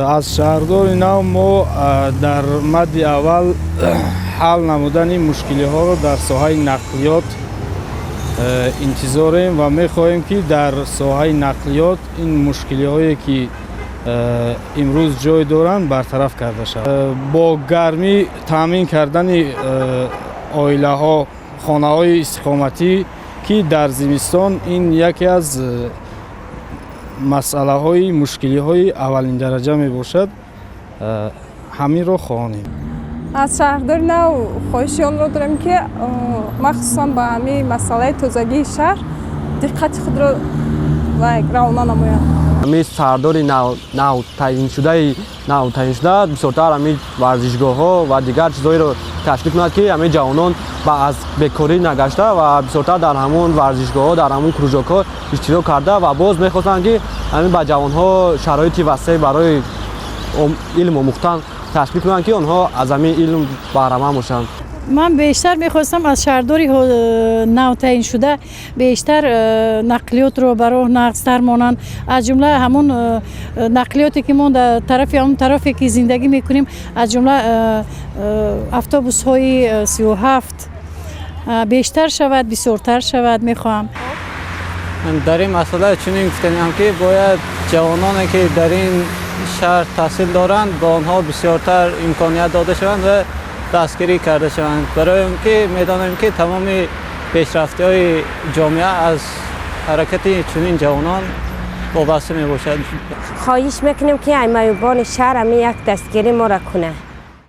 Аз шаҳрдори нав мо дар мадди аввал ҳал намудани мушкилиҳоро дар соҳаи нақлиёт интизорем ва мехоҳем, ки дар соҳаи нақлиёт ин мушкилиҳое, ки имрӯз ҷой доранд, бартараф карда шавад. Бо гармӣ таъмин кардани оилаҳо, хонаҳои истиқоматӣ, ки дар зимистон ин яке аз масъалаҳои мушкилиҳои аввалиндараҷа мебошад, ҳаминро хоҳонем. Аз шаҳрдори нав хоҳиши онро дорем, ки махсусан ба ҳамин масъалаи тозагии шаҳр диққати худро равона намояд. Ҳамин сардори навтаъйиншуда бисёртар ҳамин варзишгоҳҳо ва дигар чизҳоеро ташкил кунад, ки ҳамин ҷавонон ба аз бекорӣ нагашта ва бисёртар дар ҳамон варзишгоҳҳо, дар ҳамон кружокҳо иштирок карда. Ва боз мехостанд, ки ҳамин ба ҷавонҳо шароити васеъ барои илм омӯхтан ташкил кунанд, ки онҳо аз ҳамин илм баҳраманд бошанд. Ман бештар мехостам аз шаҳрдори навтаъйиншуда бештар нақлиётро ба роҳ нағзтар монанд, аз ҷумла ҳамон нақлиёте, ки мо дар тарафи ҳамон тарафе, ки зиндагӣ мекунем, аз ҷумла автобусҳои 37 бештар шавад, бисёртар шавад, мехоҳам. Дар ин масъала чунин гуфтаниам, ки бояд ҷавононе, ки дар ин шаҳр таҳсил доранд, ба онҳо бисёртар имконият дода шаванд ва дастгирӣ карда шаванд, барои он ки медонем, ки тамоми пешрафтиҳои ҷомеа аз ҳаракати чунин ҷавонон вобаста мебошад. Хоҳиш мекунем, ки ай маъюбони шаҳр ҳамин як дастгирӣ моро кунад.